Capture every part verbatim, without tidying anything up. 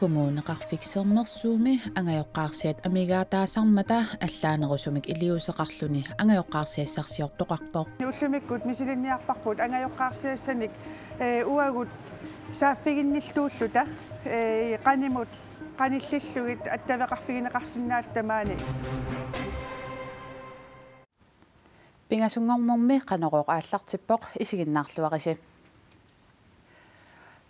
Kommuneqarfik Sermersuumi angajoqqaarsiat amigaataasarmata allaanerusumik iliuuseqarluni angajoqqaarsiassarsiortoqarpoq. Ullumikkut misilinniarparput angajoqqaarsiassanik, ee, uagut saaffiginnilluulluta, ee, qanimut qanillillugit attaveqarfigineqarsinnaalluta maani. Pingasunngornermi Qanorooq aallartippoq, isiginnaarluarisi.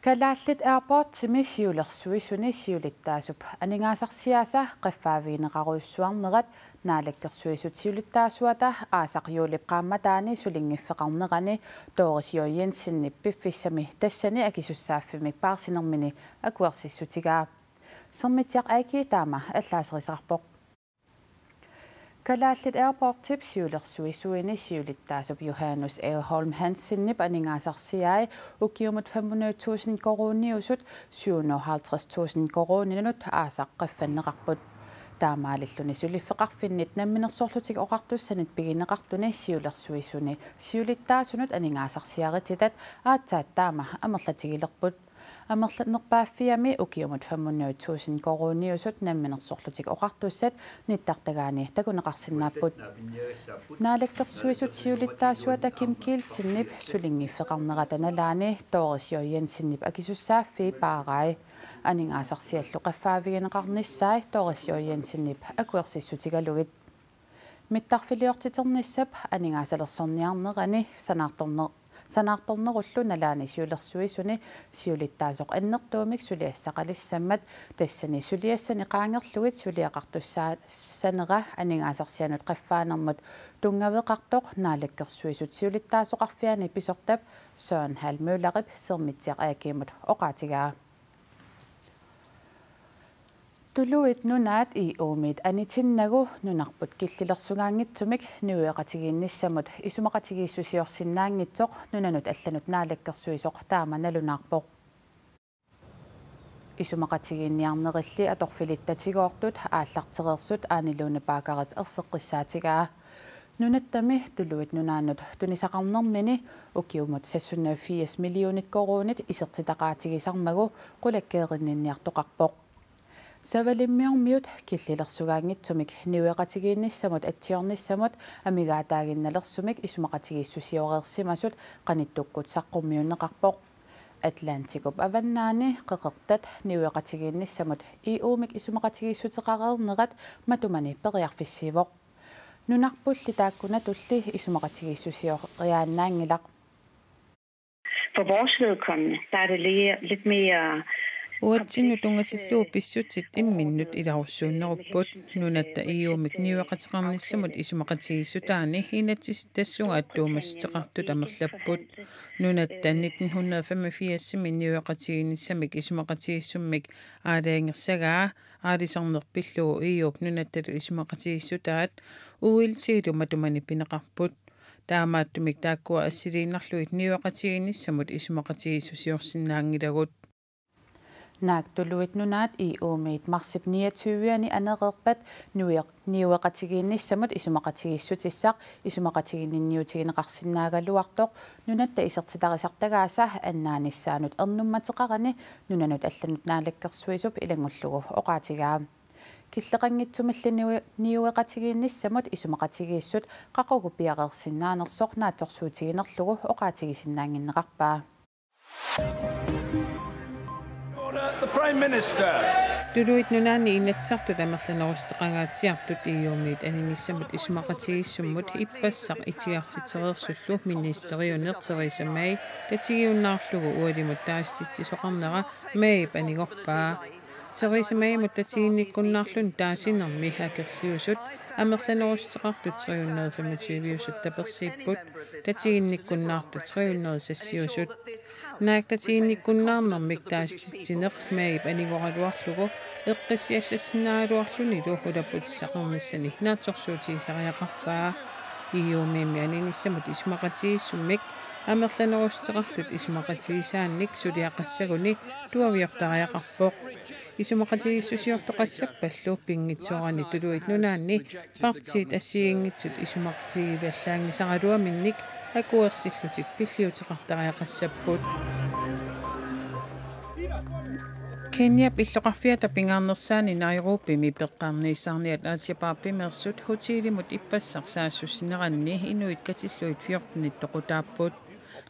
Kalaallit Airportsimi siulersuisuni siulittaasup aningaasarsiaasa qaffaavigineqarujussuarnerat Naalakkersuisut siulittaasuata aasaq juulip qaammataani sulinngiffeqarnerani Doris J. Jensenip piffissami tassani akisussaaffimmi paarsinermini akuersissutigaa. Sermitsiaq A G taama allaaserisarpoq. Kalaallit Airportsip siulersuisuini siulittaasup Johannes Egholm Hansenip aningaasarsiai ukiumut fem hundrede tusind koruuniusut syv hundrede og halvtreds tusind koruuninut aasaq qaffanneqarput. Taamaalilluni suliffeqarfinnit Namminersorlutik Oqartussanit pigineqartuni siulersuisuni siulittaasunut aningaasarsiarititat aatsaat taama amerlatigilerput. Amerlanerpaaffiami ukiumut fem hundrede tusind koruuniusut Namminersorlutik Oqartussat nittartagaani takuneqarsinnaapput. Naalakkersuisut siulittaasuata Kim Kielsenip sulinngiffeqarnerata nalaani Doris J. Jensenip akisussaaffii paarai. Aningaasarsiallu qaffaavigineqarnissaat Doris J. Jensenip akuersissutigalugit. Mittarfiliortiternissap aningaasalersorniarnerani sanaartorner-, sanaartornerullu nalaani siulersuisuni siulittaasoq annertuumik suliassaqalissammat, tassani suliassani qaangerlugit suliaqartussaassanera aningaasarsianut qaffaanermut tunngaveqartoq Naalakkersuisut siulittaasoqarfiani pisortap Søren Hall Møllerip Sermitsiaq A G-mut oqaatigaa. Tuluit Nunaat E U-miit anitinnagu nunarput killilersugaanngitsumik niueqatigiinnissamut isumaqatigiissusiorsinnaanngitsoq nunanut allanut naalakkersuisoq taama nalunaarpoq. Isumaqatigiinniarnerilli atorfilittatigoortut aallartereersut Ane Lone Baggerip erseqqissaatigaa. Nunattami Tuluit Nunaannut tunisaqarnermini ukiumut seks hundrede og firs millionit koruunit isertitaqaatigisarmagu qulakkeerinninniartoqarpoq. Savalimmiormiut killilersugaanngitsumik niueqatigiinnissamut atsiornissamut amigaataaginnalersunik isumaqatigiissusioreersimasut qanittukkut saqqummiunneqarpoq. Atlantikup avannaani qeqertat niueqatigiinnissamut E U-mik isumaqatigiissuteqareernerat matumani periarfissiivoq. Nunarpulli taakkunatulli isumaqatigiissusioriaannaanngilaq. For vores vedkommende, der er det lige, lidt mere. Uatsinnut tunngatillugu pissutsit imminnut ilarussuunnerupput. Nunatta E U-mik niueqateqarnissamut isumaqatigiissutaanni inatsisittassunga attuumassuteqartut amerlapput. Nunatta nitten hundrede og femogfirsimi niueqatigiinnissamik isumaqatigiissummik aalajangersagaa aalisarneq pillugu E U-p nunattalu isumaqatigiissutaat U L C-lu matumani pineqarput. Taamaattumik taakkua assiliinnarlugit niueqatigiinnissamut isumaqatigiissusiorsinnaanngilagut. Naak Tuluit Nunaat E U-miit marsip niogtyve-ani anereerpat niue-, niueqatigiinnissamut isumaqatigiissutissaq isumaqatiginninniutigineqarsinnaagaluartoq nunatta isertitarisartagaasa annaanissaanut ernummateqarani nunanut allanut naalakkersuisup ilanngullugu oqaatigaa. Killeqanngitsumilli niue-, niueqatigiinnissamut isumaqatigiissut qaqugu piareersinnaanersoq naatsorsuutiginerlugu oqaatigisinnaannginneqarpaa. Order, the Prime Minister. Tuluit Nunaanni Inatsisartut amerlanerussuteqangaatsiartut E U-miit aninissamut isumaqatigiissummut ippassaq itigartitsereersullu ministeriuneq Theresa May tatigiunnaarlugu ualimut taasititsisoqarnera Mayip anigorpaa. Theresa Maymut tatiginnikkunnaarluni taasinermi akerliusut amerlanerussuteqartut tre hundrede femogtyve-usut tapersiipput, tatiginnikkunnaartut tre hundrede seksiusut. Naak tatiginnikkunnaarnermik taasititsineq Mayip anigoraluarlugu eqqissiallassinnaagaluarlunilu ulapputissaqarnissani naatsorsuutigisariaqarpaa. E U-miimmi aninissamut isumaqatigiissummik amerlanerussuteqartut isumaqatigisaannik suliaqassaguni tuaviortariaqarpoq. Isumaqatigiissusiortoqassappallu pinngitsoorani Tuluit Nunaanni partiit assigiinngitsut isumaqatigiivallaanngisaraluaminnik akuersillutik pilliuteqartariaqassapput. Kenyap illoqarfiata pingaarnersaani Nairobimi peqqarniissaarniat Aasiapaarpimeersut hotelimut ippassaq saassussineranni inuit katillugit fjortenit toqutaapput.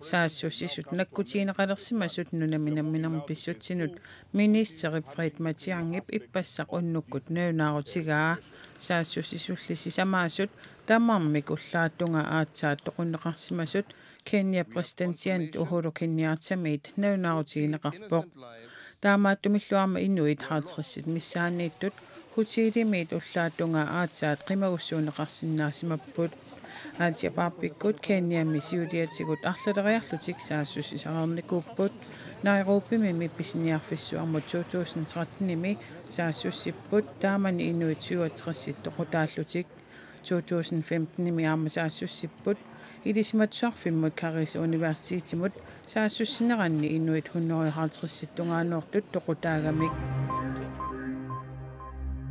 Saassussisut nakkutigineqalersimasut nunami namminermi pissutsinut ministerip Fred Matiangip ippassaq unnukkut nalunaarutigaa. Saassussisulli sisamaasut tamarmik ullaap tungaa aatsaat toqunneqarsimasut Kenya præsidentianit Uhuru Kenyattamiit nalunaarutigineqarpoq. Taamaattumillu aamma inuit halvtredsit missaanniittut hotelimiit ullaap tungaa aatsaat qimagussuunneqarsinnaasimapput. Aasiapaarpikkut Kenyami siuliatigut arlaleriarlutik saassussisareernikuupput. Nairobimi pisiniarfissuarmut to tusind trettenimi saassussipput, taamani inuit syvogtresit toqutaallutik. To tusind femtenimi aamma saassussipput. Ilisimatusarfimmut Garissa Universitetimut saassussineranni inuit hundrede og halvtreds tungaanoortut toqutaagamik.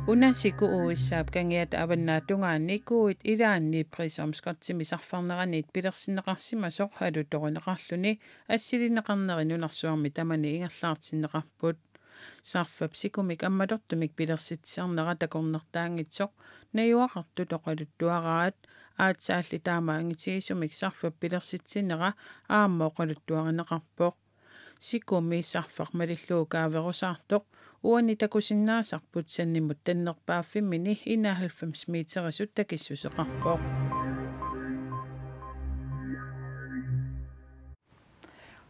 Una siku U S A-p kangiata avannaata tungaani kuuit ilaanni prisomskotimi sarfarneranit pilersinneqarsimasoq alutorineqarluni assilineqarneri nunarsuarmi tamani ingerlaartinneqarput. Sarfap sikumik ammalortumik pilersitsisarnera takornartaanngitsoq najugaqartut oqaluttuaraat, aatsaalli taama angitigisumik sarfap pilersitsinera aamma oqaluttuarineqarpoq. Sikumi sarfaq malillugu kaaverusaartoq uani takusinnaasarput sannimut tannerpaaffimmini enoghalvfems meterisut takissuseqarpoq.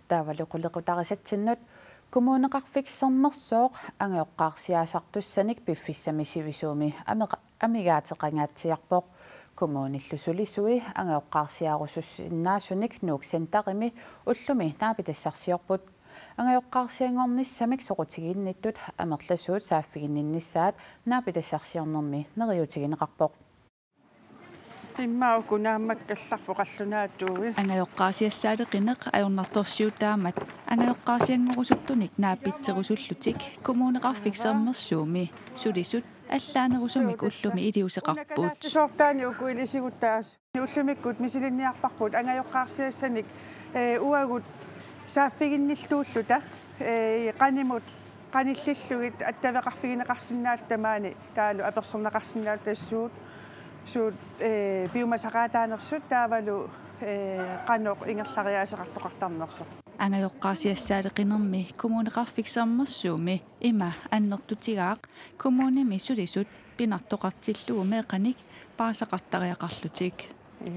Taavalu qulequtarisatsinnut: Kommuneqarfik Sermersooq angajoqqaarsiaasartussanik piffissami sivisuumi ameqa-, amigaateqangaatsiarpoq. Kommunillu sulisui angajoqqaarsiarusussinnaasunik Nuuk Centerimi ullumi naapitassarsiorput. Angajoqqaarsianngornissamik soqutiginnittut amerlasuut saaffiginninnissaat naapitassarsiornermi neriuutigineqarpoq. Immaqa uku naammakkallarpoq qallunaatuui. Angajoqqaarsiassaaleqineq ajornartorsiutaammat angajoqqaarsianngorusuttunik naapitserusullutik Kommuneqarfik Sermersuumi sulisut allaanerusumik ullumi iliuuseqarput. Soortaani uku ilisiguttaas. Ullumikkut misilinniarparput angajoqqaarsiassanik, ee, uagut saaffiginnilluulluta, ee, qanimut, qanillillugit attaveqarfigineqarsinnaalluta maani taavalu apersorneqarsinnaalluta suut, suut, ee, piumasaqaataanersut taavalu, ee, qanoq ingerlariaaseqartoqartarnersoq. Angajoqqaarsiassaaleqinermi Kommuneqarfik Sermersuumi ima annertutigaaq kommunimi sulisut pinartoqartillugu meeqqanik paasisaqartariaqarlutik.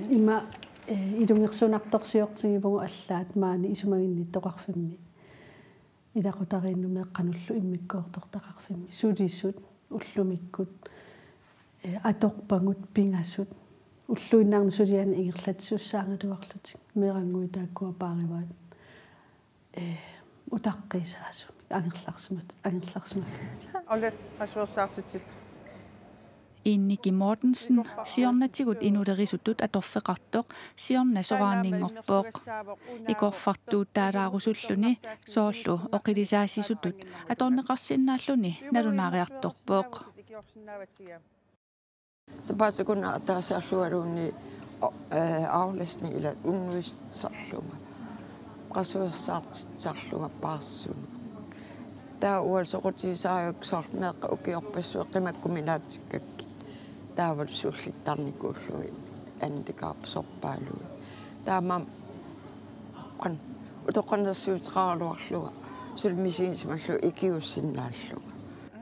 Ima, eh, ilungersunartorsiortigivugut allaat maani isumaginnittoqarfimmi. Ilaqutariinnut meeqqanullu immikkoortortaqarfimmi. Sulisut ullumikkut, eh, atorpagut pingasut. Ulluinnarni suliani ingerlatsisussaagaluarlutik. Meerannguit taakkua paarivaat. Eh, utaqqiisaasumik angerlarsimat-, angerlarsimaffimmi. Ole, qasuersaartitsilu. Inniki Mortensen siornatigut inulerisutut atorfeqartoq siorna soraarninngorpoq. Ikorfartuuttaalaarusulluni soorlu oqilisaasisutut atorneqarsinnaalluni nalunaariartorpoq. Sapaatip-akunnera ataasiarlualuunniit, o-, ee, aflastning ila unnuissarlunga. Qasuersaartitsisarlunga paarsunut. Taava uanga soqutigisarigakku soorlu meeqqat ukiorpassuit qimakkuminaatsikkakkit. Taavalu sullittarnikuullugit andikaarput sorpaalugit. Taamaammat qanoq utoqqalinersiuteqaraluarlunga suli misigisimallunga ikiuussinnaallunga.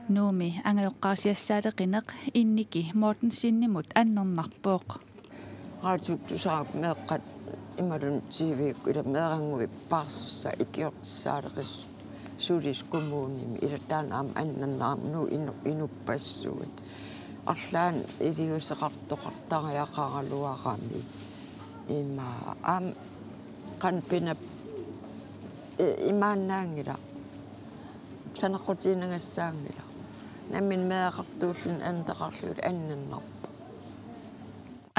Nuummi angajoqqaarsiassaaleqineq Inniki Mortensenimut annernarpoq. Raatiup tusaarukkit meeqqat imaluunniit T V-kkut ila meerannguit paarsussat ikiortissaaleqisut sulisut kommunimi ila taanna aamma annernarami Nuuk inu-, inuppassuit. Arlaannik iliuuseqartoqartariaqaraluarami. Ima aamma qanoq pinap-, i-, imaannaanngilaq. Saneqqutigineqassaanngilaq. Nammineq meeraqartuulluni anitaqarlugit annernarpoq.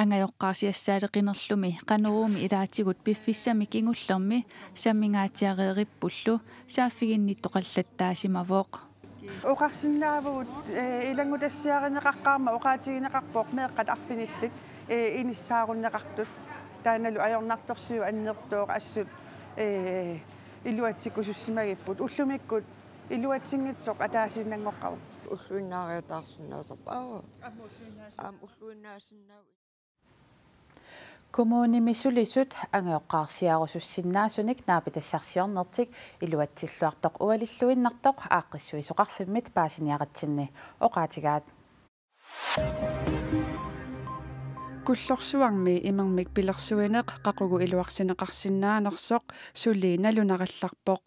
Angajoqqaarsiassaaleqinerlumi Qanoruumi ilaatigut piffissami kingullermi samingaatsiareerippullu saaffiginnittoqallattaasimavoq. Oqarsinnaavugut, ee, ilanngutassiarineqaqqaarmat oqaatigineqarpoq meeqqat arfinillit, ee, inissaarunneqartut. Taannalu ajornartorsiut annertooq assut, ee, iluatsikkusussimagipput. Ullumikkut Iluatsinngitsoq ataasiinnanngoqqavoq. Ulluinnaariataarsinnaasarput. Aamma ulluinnaasinnaavoq. Kommunimi sulisut angajoqqaarsiarusussinnaasunik naapitassarsiornertik iluatsilluartoq ualilluinnartoq aaqqissuisoqarfimmit paasiniaratsinni oqaatigaat. Kullorsuarmi imermik pilersuineq qaqugu iluarsineqarsinnaanersoq suli nalunarallarpoq.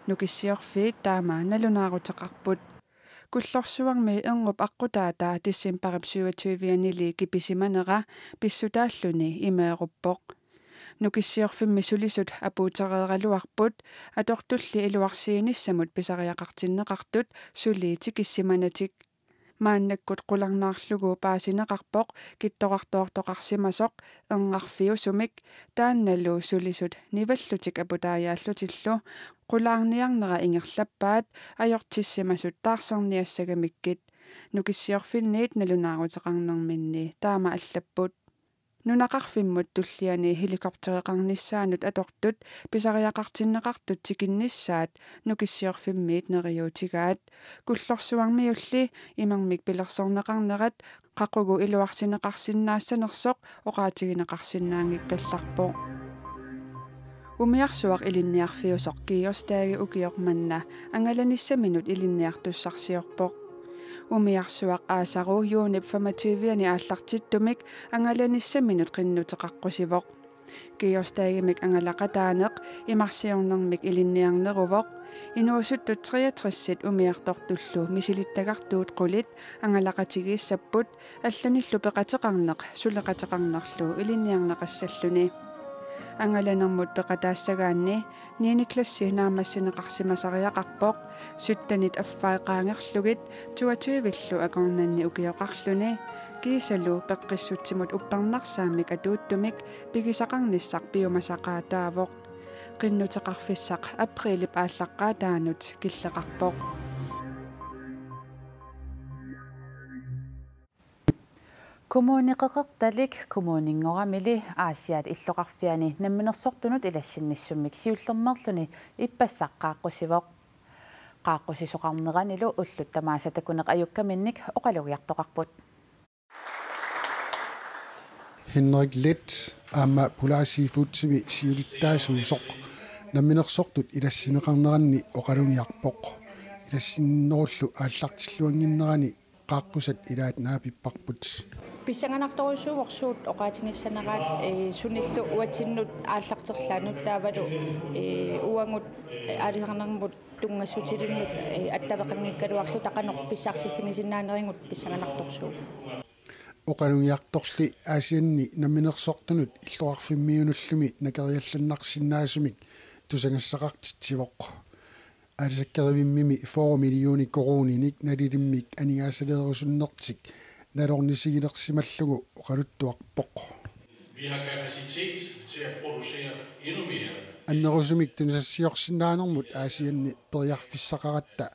Nukissiorfiit taama nalunaaruteqarput. Kullorsuarmi erngup aqqutaata decembarip syvogtyve-anili kipisimanera pissutaalluni imeeruppoq. Nukissiorfimmi sulisut apuutereeraluarput atortulli iluarsiinissamut pisariaqartinneqartut suli tikissimanatik. Maannakkut qularnaarlugu paasineqarpoq kittorartoortoqarsimasoq erngarfiusumik, taannalu sulisut nivallutik aputaajaallutillu qulaarniarnera ingerlappaat ajortissimasut taarserniassagamikkit. Nukissiorfinniit nalunaaruteqarnerminni taama allapput. Nunaqarfimmut tulliani helikoptereqarnissaanut atortut pisariaqartinneqartut tikinnissaat Nukissiorfimmiit neriuutigaat. Kullorsuarmiulli imermik pilersorneqarnerat qaqugu iluarsineqarsinnaassanersoq oqaatigineqarsinnaanngikkallarpoq. Umiarsuaq ilinniarfiusoq Georg Stage ukioq manna angalanissaminut ilinniartussarsiorpoq. Umiarsuaq aasaru juunip femogtyve-ani aallartittumik angalanissaminut qinnuteqaqqusivoq. Georg Stagemik angalaqataaneq imarsiornermik ilinniarneruvoq. Inuusuttut treogtres-it umiartortullu misilittagartuut qulit angalaqatigiissapput, allanillu peqateqarneq suleqateqarnerlu ilinniarneqassalluni. Angalanermut peqataassagaanni niende klassi naammassineqarsimasariaqarpoq, syttenit affai qaangerlugit toogtyvillu akornanni ukioqarluni, kiisalu peqqissutsimut uppernarsaammik atuuttumik pigisaqarnissaq piumasaqaataavoq. Qinnuteqarfissaq aprilip aallaqqaataanut killeqarpoq. Kommune Qeqertalik kommuninngoramilu Aasiaat illoqarfiani namminersortunut ilassinnissummik siullermeerluni ippassaq qaaqqusivoq. Qaaqqusisoqarneranilu ullut tamaasa takuneq ajukkaminnik oqalugiartoqarput. Henrik Leth aamma Polar Seafoodimi siulittaasuusoq namminersortut ilassinneqarneranni oqalugiarpoq. Ilassinnerullu aallartilluannginnerani qaaqqusat ilaat naapipparput. Pissanganartorujussuuvoq suut oqaatigissaneraat, ee, sunillu uatsinnut aallarterlaannut taavalu, ee, uagut, ee, aalisarnermut tunngassutilinnut, ee, attaveqanngikkaluarluta qanoq pissarsiffigisinnaanerivut pissanganartorsuuvoq. Oqalugiartorli Aasianni namminersortunut illoqarfimmiunullumi nakeriallannarsinnaasumik tusagassaqartitsivoq. Aalisakkarujummimi fyrre millioner koruuninik nalilimmik aningaasaleerusunnertik nalornisigilersimallugu oqaluttuarpoq. Vi har kapacitet til at producere endnu mere. Annerusumik tunisassiorsinnaanermut Aasianni periarfissaqaratta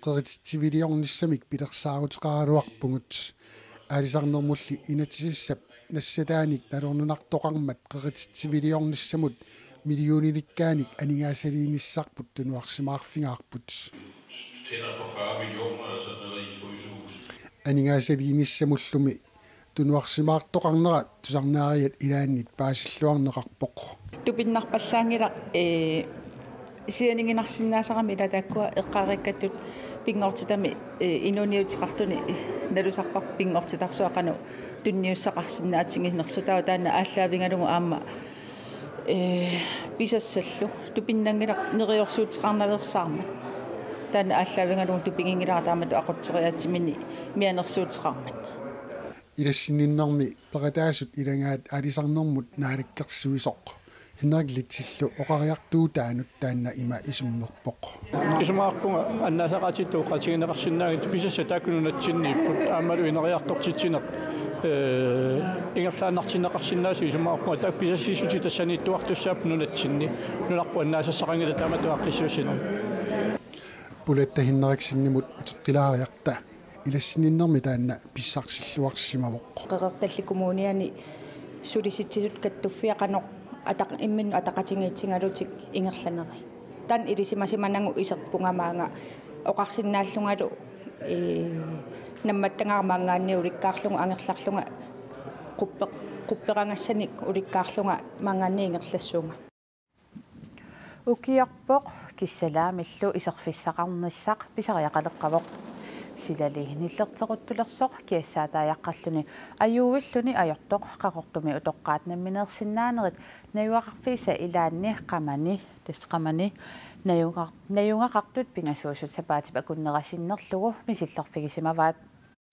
qerititsiviliornissamik pilersaaruteqaraluarpugut. Aalisarnermulli inatsisissap nassataanik nalornunartoqarmat qerititsiviliornissamut millionilikkaanik aningaasaliinissarput tunuarsimaarfigaarput. Tættere på fyrre millioner eller sådan noget i et frysehus. Aningaasaliinissamullumi tunuarsimaartoqarnera tusarnaariat ilaannit paasilluarneqarpoq. Tupinnarpallaanngilaq, ee, sianiginarsinnaasarami ila taakkua eqqaariikkattut pinngortitami, ee, inuuniuteqartuni nalusarparput pinngortitarsuaq qanoq tunniussaqarsinnaatiginersoq, taava taanna aallaavigalugu aamma, ee, pisassallu tupinnanngilaq neriorsuuteqarnaveersaarmat. Taanna aallaavigalugu tupiginngilara taamatut aqutseriaatsiminik mianersuuteqarmat. Ilassinninnermi peqataasut ilagaat aalisarnermut naalakkersuisoq Henrik Lethillu oqariartuutaanut taanna ima isummerpoq. Isumaqarpunga annaasaqaatitta oqaatigineqarsinnaanngitsut pisassat taakku nunatsinniipput aammalu ineriartortitsineq, ee, ingerlaannartinneqarsinnaasut isumaqarpunga taakku pisassiissutit tassaniittuartussaapput nunatsinni. Nunarput annaasassaqanngilaq taamatut aaqqissuussineq. Pulatta Henriksenimut uteqqilaariarta ilassinninnermi taanna pissarsilluarsimavoq. Qeqertalli Kommuniani sulisitsisut kattuffia qanoq ataq-, imminnut ataqatigiissigalutik ingerlanerai. Taanna ilisimasimanagu iserpunga maanga Oqarsinnaallungalu, ee, nammattagaara maanngaanniit ulikkaarlunga angerlarlunga quppe-, qupperagassanik ulikkaarlunga maanngaanniit ingerlassuunga. Ukiorpoq kissalaamillu iserfissaqarnissaq pisariaqaleqqavoq. Silali nillerteruttulersoq kiassaataajaqqalluni ajuuilluni ajortoq Qaqortumi utoqqaat nammineersinnaanerit najugaqarfiisa ilaanni qamani, tassa qamani, najuga-, najugaqartut pingasuusut sapaatip akunnera sinnerlugu misillerfigisimavaat.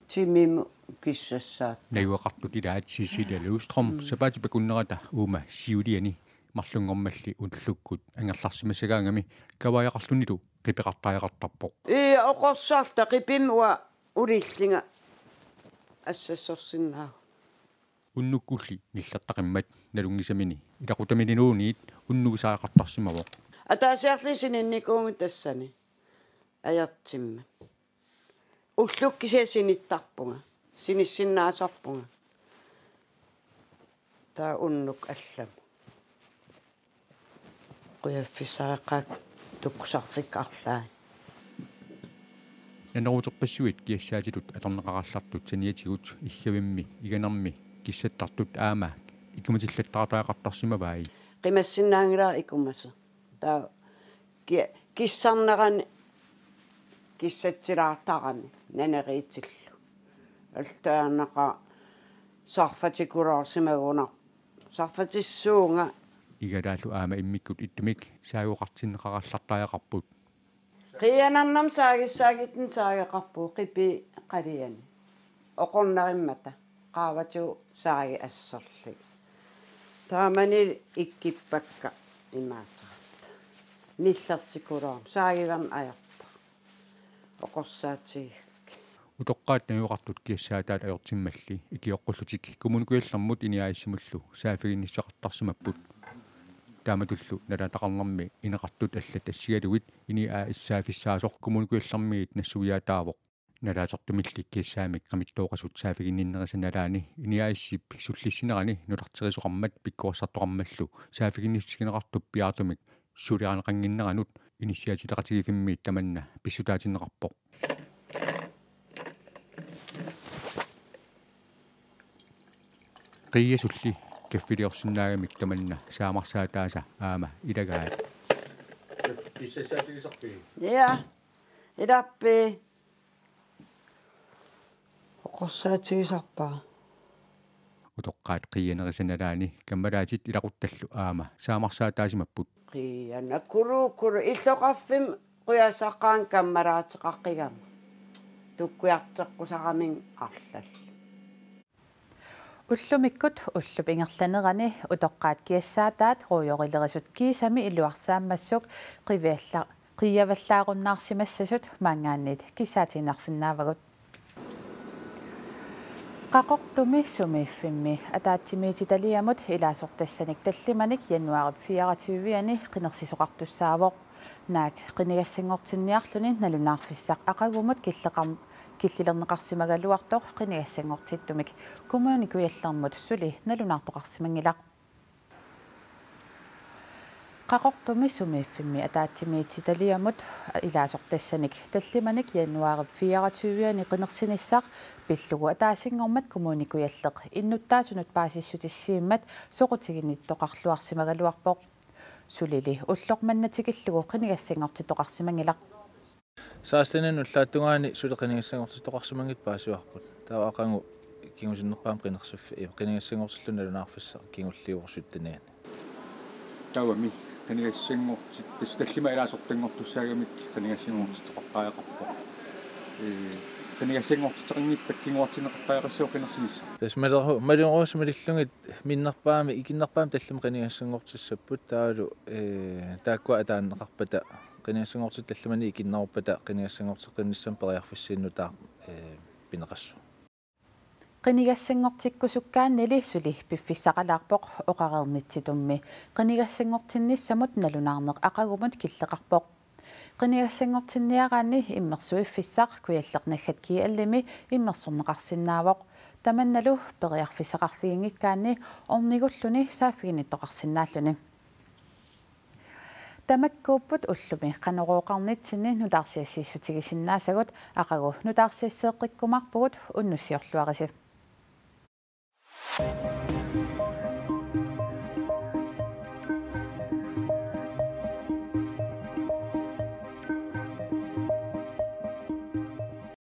Timimut kissassaat. Najugaqartut ilaat Cecilia Løvstrøm sapaatip akunnerata uuma siuliani marlunngormalli ullukkut angerlarsimassagaangami kavaajaqarlunilu qipeqartariaqartarpoq. Ii, oqorsaarta qipimmi uanga ulillinga assassorsinnaavugut. Unnukkulli nillertaqimmat nalunngisamini ilaqutamiluunniit unnuisariaqartarsimavoq. Ataasiarli sininnikuugami tassani ajortimmat. Ullukkut kisianni sinittarpunga. Sinissinnaasarpunga. Taava unnuk allamut. Qujaffissaqaat tukkusarfik arlaat. Naneruuterpassuit kiassaatitut atorneqarallartut saniatigut Ikkavimmi, Iganermi kissattartut aamma ikumatillattaqartariaqartarsimavai. Qimassinnaanngilara ikumasoq. Taava ki-, kissarnerani kissatsilaartarami naneriitillu. Altaannaqa sarfatikuloorsimagunarpoq. Sarfatissuunga. Igalaallu aamma immikkut ittumik saagoqartinneqarallartariaqarput. Qiianarnermi saagissaagittut saageqarpugut qipiit qaliani. Oqornarimmata qaavatigut saagit asserlugit. Taamani ikkippakka imaattaratta. Nillertikuluarami saagiverneq ajorpara. Oqorsaatigigakkit. Utoqqaat najugaqartut kiassaataat ajortimmalli ikioqqullutik Kommune Kujallermut Ini A/S-imullu saaffiginnissuteqartarsimapput. Taamatullu nalaataqarnermi ineqartut allat assigalugit Ini A/S saaffissaasoq Kommune Kujallermiit nassuiaataavoq. Nalaasertumilli kiassaamik qamittooqasut saaffiginninnerisa nalaani Ini A/S-ip sullissinerani nutarterisoqarmat pikkorissartoqarmallu saaffiginnissutigineqartup piaartumik suliarineqannginneranut inissiaatileqatigiiffimmiit tamanna pissutaatinneqarpoq. Qiiasulli kaffiliorsinnaagamik tamanna saamarsaataasa aamma ilagaat. Kissassaatigisarpigit? Ja. Ilappi. Oqorsaatigisarpara. Utoqqaat qiianerisa nalaani kammalaatit ilaquttallu aamma saamarsaataasimapput. Qiianakuluukulu illoqarfimmi qujasaqqaanga kammalaateqaqigama. Tukkujarteqqusaraminnga arlallit. Ullumikkut ullup ingerlanerani utoqqaat kiassaataat ruujorilerisut kiisami iluarsaammassuk qivialla-, qiiavallaarunnaarsimassasut maanngaanniit kissaatiinnarsinnaavagut. Qaqortumi sumiiffimmi ataatsimiititaliamut ilaasortassanik tallimanik januaarip fireogtyve-ani qinersisoqartussaavoq. Naak qinigassanngortinniarluni nalunaarfissaq aqagumut killeqar-, killilerneqarsimagaluartoq qinigassanngortittumik Kommune Kujallermut suli nalunaartoqarsimanngilaq. Qaqortumi sumiiffimmi ataatsimiititaliamut ilaasortassanik tallimanik januaarip fireogtyve-ani qinersinissaq pillugu ataasinngormat Kommune Kujalleq innuttaasunut paasissutissiimmat soqutiginnittoqarluarsimagaluarpoq. Sulili ulloq manna tikillugu qinigassanngortittoqarsimanngilaq. Seksten ullaata tungaani suli qinigassanngortittoqarsimanngitsut paasivarput. Taava aqagu kingusinnerpaamik qinersiffi-, eh, qinigassanngortilluni nalunaarfissaq kingulliuvoq syttenani. Taavami qinigassanngortit-, tassa tallimat ilaasortanngortussaagamik qinigassanngortittoqartariaqarpoq. Eh, qinigassanngortitseqanngippat kinguartinneqartariaqassava qinersinissaq? Tassa maleru-, maleruusut malillugit minnerpaamik, ikinnerpaamik tallimat qinigassanngortissapput taavalu, eh, taakkua ataanneqarpata, qinigassanngortitat tallimanik ikinneruppata qinigassanngorteqqinnissamut periarfissiinnutaaq, eh, pineqassaaq. Qinigassanngortikkusukkaannili suli piffissaqalaarpoq oqareernitsitummi qinigassanngortinnissamut nalunaarneq aqagumut killeqarpoq. Qinigassanngortinniaraanni immersuiffissaq Kujalleq naggat G L-imi immersorneqarsinnaavoq. Tamannalu periarfissaqarfiginngikkaanni ornigulluni saaffiginnittoqarsinnaalluni. Tamakkuupput ullumi Qanorooqarnitsinni nutaarsiassiissutigisinnaasagut. Aqagu nutaarsiasseeqqikkumaarpugut, unnussiorluarisi.